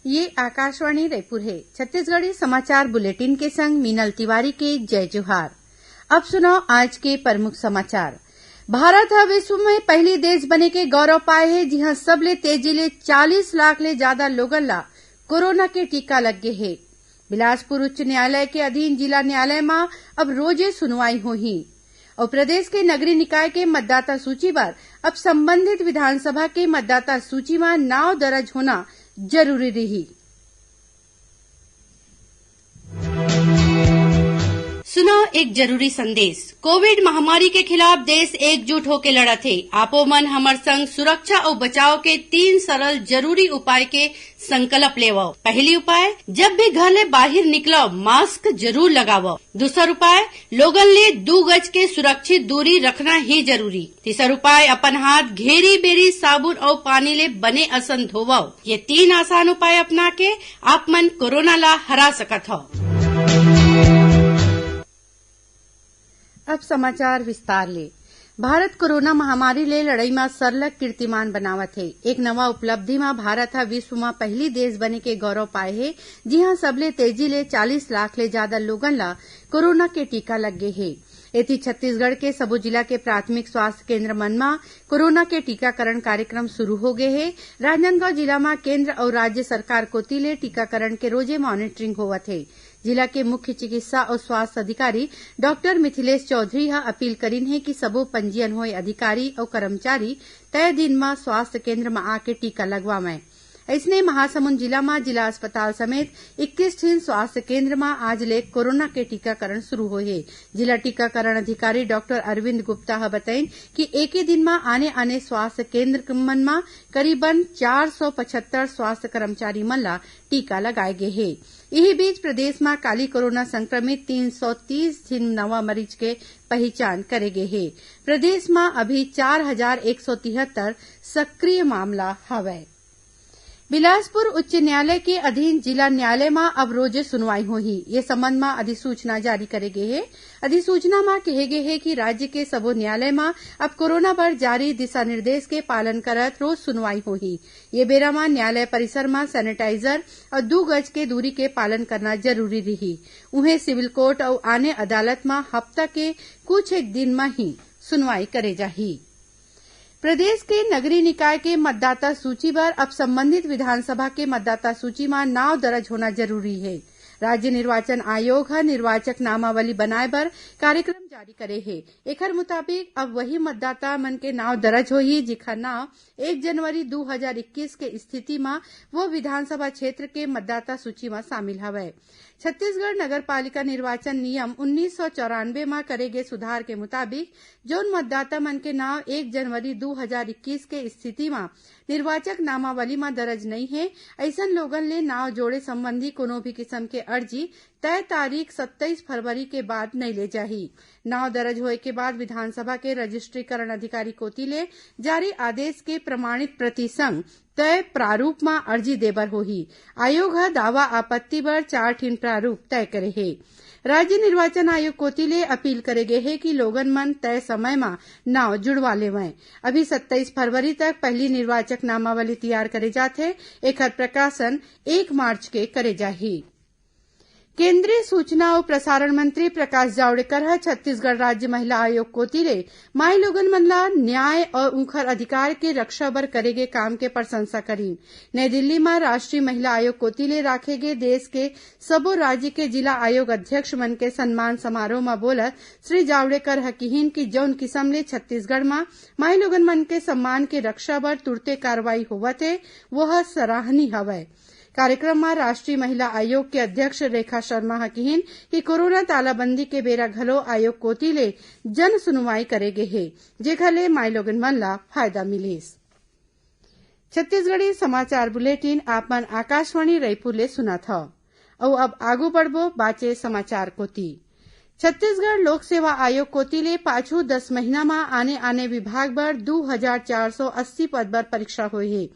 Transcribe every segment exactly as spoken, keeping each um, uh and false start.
ये आकाशवाणी रायपुर हे। छत्तीसगढ़ी समाचार बुलेटिन के संग मीनल तिवारी के जय जोहार। अब सुनव आज के प्रमुख समाचार। भारत ह विश्व में पहिली देश बने के गौरव पाए हे, जिहां सबले तेजी ले चालीस लाख ले जादा लोगन ला कोरोना के टीका लग गे हे। बिलासपुर उच्च न्यायालय के अधीन जिला न्यायालय म अब रोजे सुनवाई होही। अउ प्रदेश के नगरीय निकाय के मतदाता सूची बर अब संबंधित विधानसभा के मतदाता सूची म नाव दर्ज होना जरूरी रही। सुनव एक जरूरी संदेश। कोविड महामारी के खिलाफ देश एकजुट होके लड़त हे। आपो मन हमर संग सुरक्षा अउ बचाव के तीन सरल जरूरी उपाय के संकल्प लेवव। पहली उपाय, जब भी घर ले बाहिर निकलव, मास्क जरूर लगावव। दूसर उपाय, लोगन ले दू गज के सुरक्षित दूरी रखना ही जरूरी। तीसर उपाय, अपन हाथ घेरी बेरी साबुन अउ पानी ले बने असन धोवव। ये तीन आसान उपाय अपना के आप मन कोरोना ला हरा सकत हव। अब समाचार विस्तार ले। भारत कोरोना महामारी ले लड़ई म सरलग कीर्तिमान बनावत हे। एक नवा उपलब्धि म भारत ह विश्व म पहिली देश बने के गौरव पाए हे, जिहां सबले तेजी ले चालीस लाख ले जादा लोगन ला कोरोना के टीका लग गे हे। एती छत्तीसगढ़ के सबो जिला के प्राथमिक स्वास्थ्य केंद्र मन म कोरोना के टीकाकरण कार्यक्रम शुरू हो गे हे। राजनांदगांव जिला म केंद्र अउ राज्य सरकार कोति ले टीकाकरण के रोजे मॉनिटरिंग होवत हे। जिला के मुख्य चिकित्सा अउ स्वास्थ्य अधिकारी डॉक्टर मिथिलेश चौधरी ह अपील करिन हे कि सबो पंजीयन होए अधिकारी अउ कर्मचारी तय दिन म स्वास्थ्य केंद्र म आके टीका लगवावंय। अइसने महासमुंद जिला म जिला अस्पताल समेत इक्कीस ठिन स्वास्थ्य केंद्र म आज ले कोरोना के टीकाकरण शुरू होए हे। जिला टीकाकरण अधिकारी डॉक्टर अरविंद गुप्ता ह बतइन कि एके दिन म आने-आने स्वास्थ्य केंद्र मन म करीबन चार सौ पचहत्तर स्वास्थ्य कर्मचारी मन ला टीका लगाए गे हे। इही बीच प्रदेश म काली कोरोना संक्रमित तीन सौ तीस झिन नवा मरीज के पहिचान करे गे हे। प्रदेश म अभी चार हजार एक सौ तिहत्तर सक्रिय मामला हवय। बिलासपुर उच्च न्यायालय के अधीन जिला न्यायालय म अब रोजे सुनवाई होही। ये संबंध म अधिसूचना जारी करे गे हे। अधिसूचना म कहे गे हे कि राज्य के सबो न्यायालय म अब कोरोना बर जारी दिशा निर्देश के पालन करत रोज सुनवाई होही। ये बेरा म न्यायालय परिसर म सैनिटाइजर अउ दू गज के दूरी के पालन करना जरूरी रही। उहें, सिविल कोर्ट अउ आने अदालत म हफ्ता के कुछ एक दिन म ही सुनवाई करे जाही। प्रदेश के नगरीय निकाय के मतदाता सूची बर अब संबंधित विधानसभा के मतदाता सूची म नाव दर्ज होना जरूरी हे। राज्य निर्वाचन आयोग ह निर्वाचक नामावली बनाए बर कार्यक्रम जारी करे हे। एखर मुताबिक अब वही मतदाता मन के नाव दर्ज होही, जिखर नाव एक जनवरी दू हजार इक्कीस के स्थिति म वो विधानसभा क्षेत्र के मतदाता सूची म शामिल हवय। छत्तीसगढ़ नगर पालिका निर्वाचन नियम उन्नीस सौ चौरानवे म करे गे सुधार के मुताबिक, जउन मतदाता मन के नाव एक जनवरी दू हजार इक्कीस के स्थिति म निर्वाचक नामावली म दर्ज नइ हे, अइसन लोगन ले नाव जोड़े संबंधी कोनो भी किसम के अर्जी तय तारीख सत्ताईस फरवरी के बाद नइ ले जाही। नाव दर्ज होए के बाद विधानसभा के रजिस्ट्रीकरण अधिकारी कोति ले जारी आदेश के प्रमाणित प्रति संग तय प्रारूप म अर्जी देबर होही। आयोग ह दावा आपत्ति बर चार ठिन प्रारूप तय करे हे। राज्य निर्वाचन आयोग कोति ले अपील करे गे हे कि लोगन मन तय समय म नाव जुड़वा लेवंय। अभी सत्ताईस फरवरी तक पहिली निर्वाचक नामावली तियार करे जाथे। एखर प्रकाशन एक मार्च के करे जाही। केंद्रीय सूचना अउ प्रसारण मंत्री प्रकाश जावड़ेकर ह छत्तीसगढ़ राज्य महिला आयोग कोति ले माईलोगन मन ला न्याय अउ उंखर अधिकार के रक्षा बर करे गे काम के प्रशंसा करीन। नई दिल्ली म राष्ट्रीय महिला आयोग कोति ले राखे गे देश के सबो राज्य के जिला आयोग अध्यक्ष मन के सम्मान समारोह म बोलत श्री जावड़ेकर ह किहीन कि जउन किसम ले छत्तीसगढ़ म माईलोगन मन के सम्मान के रक्षा बर तुरते कार्रवाई होवत हे, वो ह सराहनीय हवय। कार्यक्रम म राष्ट्रीय महिला आयोग के अध्यक्ष रेखा शर्मा ह किहीन कि कोरोना तालाबंदी के बेरा घलो आयोग कोति ले जन सुनवाई करे गे हे, जेखर ले माईलोगन मन ला फायदा मिलिस। छत्तीसगढ़ी समाचार बुलेटिन आप मन आकाशवाणी रायपुर ले सुनत हव। अउ अब आगू बढ़बो बाचे समाचार कोति। छत्तीसगढ़ लोक सेवा आयोग कोति ले पाछू दस महीना म आने-आने विभाग बर दू हजार चार सौ अस्सी पद बर परीक्षा होए हे।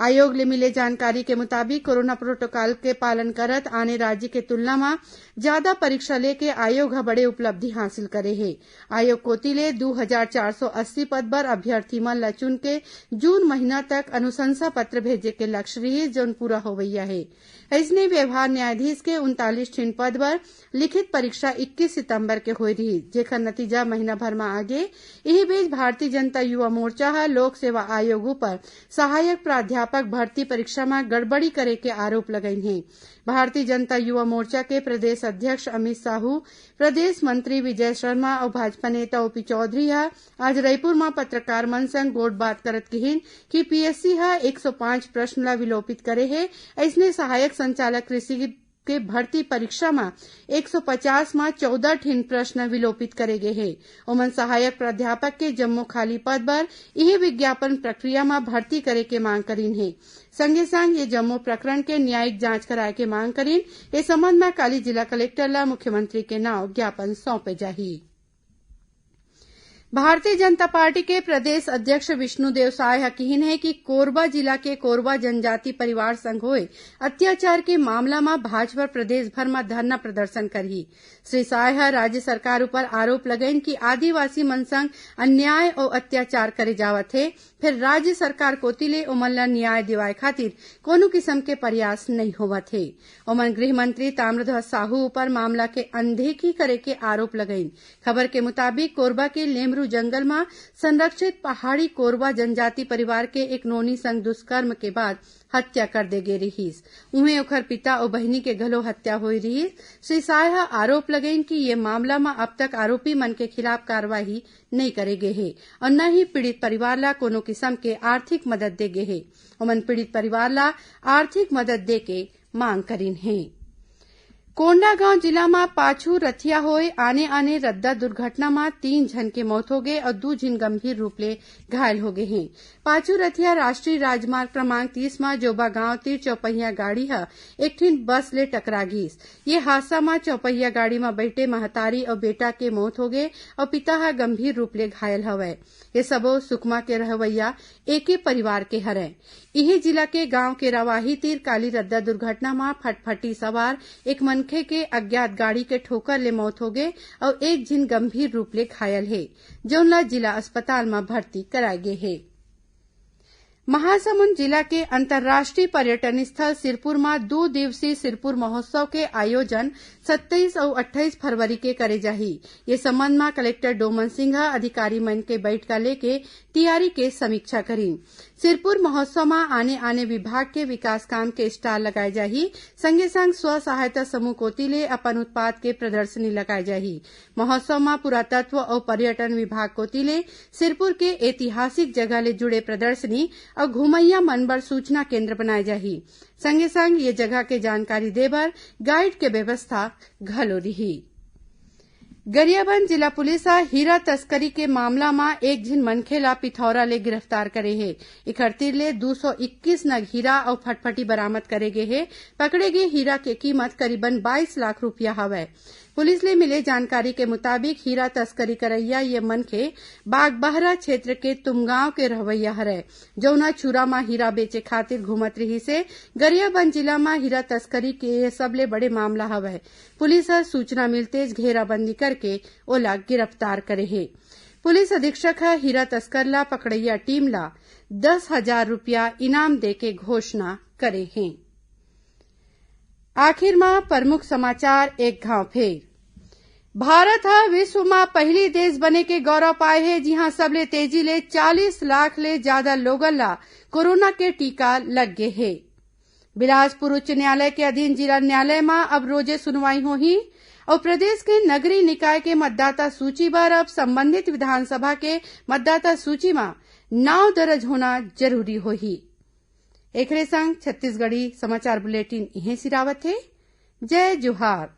आयोग ले मिले जानकारी के मुताबिक, कोरोना प्रोटोकॉल के पालन करत आने राज्य के तुलना म जादा परीक्षा लेके आयोग ह बड़े उपलब्धि हासिल करे हे। आयोग कोति ले दू हजार चार सौ अस्सी पद बर अभ्यर्थी मन ल चुन के जून महीना तक अनुशंसा पत्र भेजे के लक्ष्य रिहिस, जौन पूरा होवइया हे। अइसने व्यवहार न्यायाधीश के उनतालीस ठिन पद बर लिखित परीक्षा इक्कीस सितंबर के होए रिहिस, जेकर नतीजा महीना भर म आगे। इही बीच, भारतीय जनता युवा मोर्चा ह लोक सेवा आयोग ऊपर सहायक प्राध्यापक भर्ती परीक्षा म गड़बड़ी करे के आरोप लगाइन हे। भारतीय जनता युवा मोर्चा के प्रदेश अध्यक्ष अमित साहू, प्रदेश मंत्री विजय शर्मा अउ भाजपा नेता ओपी चौधरी ह आज रईपुर म पत्रकार मन संग गोठबात करत किहिन कि पीएससी ह एक सौ पाँच प्रश्न ल विलोपित करे हे। अइसने सहायक संचालक कृषि के भर्ती परीक्षा म एक सौ पचास म चौदह ठिन प्रश्न विलोपित करे गे हे। ओमन सहायक प्राध्यापक के जम्मो खाली पद बर इही विज्ञापन प्रक्रिया म भर्ती करे के मांग करिन हे। संगे संग ये जम्मो प्रकरण के न्यायिक जांच कराए के मांग करिन। ए संबंध म काली जिला कलेक्टर ल मुख्यमंत्री के नांव ज्ञापन सौंपे जाही। भारतीय जनता पार्टी के प्रदेश अध्यक्ष विष्णुदेव साय ह किहिन हे कि कोरबा जिला के कोरबा जनजाति परिवार संग होए अत्याचार के मामला म भाजपा प्रदेश भर म धरना प्रदर्शन करही। श्री साय ह राज्य सरकार ऊपर आरोप लगाइन कि आदिवासी मन संग अन्याय अउ अत्याचार करे जावत हे, फेर राज्य सरकार कोति ले ओमन ल न्याय दिवाए खातिर कोनो किसम के प्रयास नइ होवत हे। ओमन गृह मंत्री ताम्रध्वज साहू ऊपर मामला के अनदेखी करे के आरोप लगाइन। खबर के मुताबिक, कोरबा के लेमरू जंगल म संरक्षित पहाड़ी कोरबा जनजाति परिवार के एक नोनी संग दुष्कर्म के बाद हत्या कर दे गे रिहिस। उहें, ओखर पिता अउ बहिनी के घलो हत्या होए रिहिस। श्री साय ह आरोप लगाइन कि ये मामला म अब तक आरोपी मन के खिलाफ कार्रवाई नइ करे गे हे अउ न ही पीड़ित परिवार ला कोनो किसम के आर्थिक मदद दे गे हे। ओमन पीड़ित परिवार ला आर्थिक मदद दे के मांग करिन हे। कोंडागांव जिला म पाछू रथिया होए आने-आने रद्दा दुर्घटना म तीन झन के मौत होगे अउ दू झिन गंभीर रूप ले घायल होगे हें। पाछू रथिया राष्ट्रीय राजमार्ग क्रमांक तीस म जोबा गांव तीर चौपहिया गाड़ी ह एक ठिन बस ले टकरा गीस। ये हादसा म चौपहिया गाड़ी म बइठे महतारी अउ बेटा के मौत होगे अउ पिता ह गंभीर रूप ले घायल हवय। ये सबो सुकमा के रहवइया एके परिवार के हरय। इही जिला के गांव के रवाही तीर काली रद्दा दुर्घटना म फटफटी सवार एक मनखे के अज्ञात गाड़ी के ठोकर ले मौत होगे अउ एक झिन गंभीर रूप ले घायल हे, जउन ल जिला अस्पताल म भर्ती कराए गे हे। महासमुंद जिला के अंतर्राष्ट्रीय पर्यटन स्थल सिरपुर म दू दिवसीय सिरपुर महोत्सव के आयोजन सत्ताईस अउ अट्ठाईस फरवरी के करे जाही। ये संबंध म कलेक्टर डोमन सिंह ह अधिकारी मन के बइठका लेके तियारी के समीक्षा करिन। सिरपुर महोत्सव म आने-आने विभाग के विकास काम के स्टाल लगाए जाही, संगे संग स्व सहायता समूह कोति ले अपन उत्पाद के प्रदर्शनी लगाए जाही। महोत्सव म पुरातत्व अउ पर्यटन विभाग कोति ले सिरपुर के ऐतिहासिक जगह ले जुड़े प्रदर्शनी अउ घुमइया मन बर सूचना केंद्र बनाए जाही। संगे संग ये जगह के जानकारी दे बर गाइड के व्यवस्था घलो रिही। गरियाबंद जिला पुलिस ह हीरा तस्करी के मामला म एक झिन मनखे ला पिथौरा ले गिरफ्तार करे हे। इखर तीर ले दू सौ इक्कीस नग हीरा अउ फटफटी बरामद करे गे हे। पकड़े गे हीरा के कीमत करीबन बाईस लाख रुपया हवय। पुलिस ले मिले जानकारी के मुताबिक, हीरा तस्करी करइया ये मनखे बागबहरा क्षेत्र के तुमगांव के रहवइया हरय, जउन ह छुरा म हीरा बेचे खातिर घूमत रिहिस हे। गरियाबंद जिला म हीरा तस्करी के ये सबले बड़े मामला हवय। पुलिस ह सूचना मिलतेच घेराबंदी करके ओला गिरफ्तार करे हे। पुलिस अधीक्षक ह हीरा तस्कर ला पकड़इया टीम ला दस हजार रुपया इनाम देके घोषणा करे हे। आखिर म प्रमुख समाचार एक घांव फेर। भारत ह विश्व म पहिली देश बने के गौरव पाए हे, जिहां सबले तेजी ले चालीस लाख ले जादा लोगन ला कोरोना के टीका लग गे हे। बिलासपुर उच्च न्यायालय के अधीन जिला न्यायालय म अब रोजे सुनवाई होही अउ प्रदेश के नगरीय निकाय के मतदाता सूची बर अब संबंधित विधानसभा के मतदाता सूची म नांव दर्ज होना जरूरी होही। एखरे संग छत्तीसगढ़ी समाचार बुलेटिन इहें सिरावत हे। जय जोहार।